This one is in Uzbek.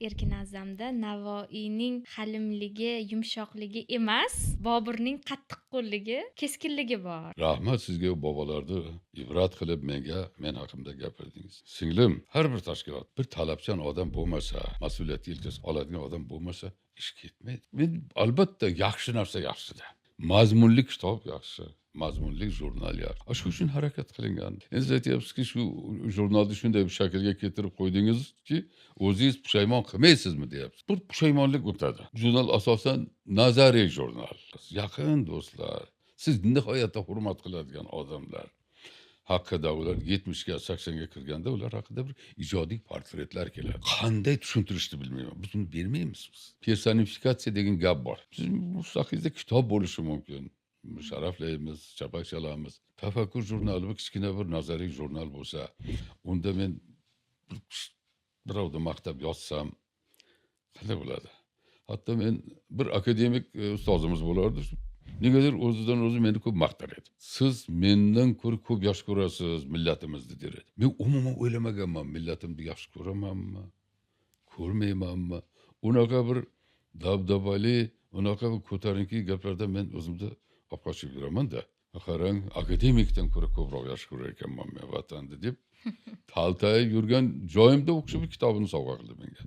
Erkin A'zamda Navoiyning halimligi, yumshoqligi emas, Boburning qattiqqo'lligi, keskinligi bor. Rahmat sizga, bobolarni ibrat qilib menga, men haqimda gapirdingiz. Singlim, har bir tashkilot bir talabchan odam bo'lmasa, mas'uliyatni yelkasiga oladigan odam bo'lmasa, ish ketmaydi. Men albatta yaxshi narsa yaxshida. Mazmunli kitob yaxshi, mazmunli jurnal yaxshi. Shu uchun harakat qilingan. Endi siz aytyapsizki, shu jurnalni shunday bir shaklga keltirib qo'ydingizki, o'zingiz pushaymon qilmaysizmi deyapsiz. Bir pushaymonlik o'tadi. Jurnal asosan nazariy jurnal. Yaqin do'stlar, siz nihoyatda hurmat qiladigan odamlar haqida, ular 70ga, 80ga kirganda ular haqida bir ijodiy portretlar keladi. Qanday tushuntirishni bilmayman. Biz buni bermaymiz biz. Personifikatsiya degan gap bor. Siz mustaqilda kitob bo'lishi mumkin. Sharaflaymiz, chapak chalamiz. Tafakkur jurnali bir kichkina bir nazariy jurnal bo'lsa, unda men birovni maqtab yozsam qanday bo'ladi? Hatto men bir akademik ustozimiz bo'lardi. Negadir o'zidan o'zi meni ko'p maqtar edi. Siz mendan ko'ra ko'p yaxshi ko'rasiz millatimizni der edi. Men umuman o'ylamaganman, millatimni yaxshi ko'ramanmi, ko'rmaymanmi? Unaqa bir dabdabali, unaqa bir ko'tarinki gaplardan men o'zimni olib qochib yuraman-da. Qarang, akademikdan ko'ra ko'proq yaxshi ko'rar ekanman men vatanni deb taltayib yurgan joyimda u kishi bir kitobini sovg'a qildi menga.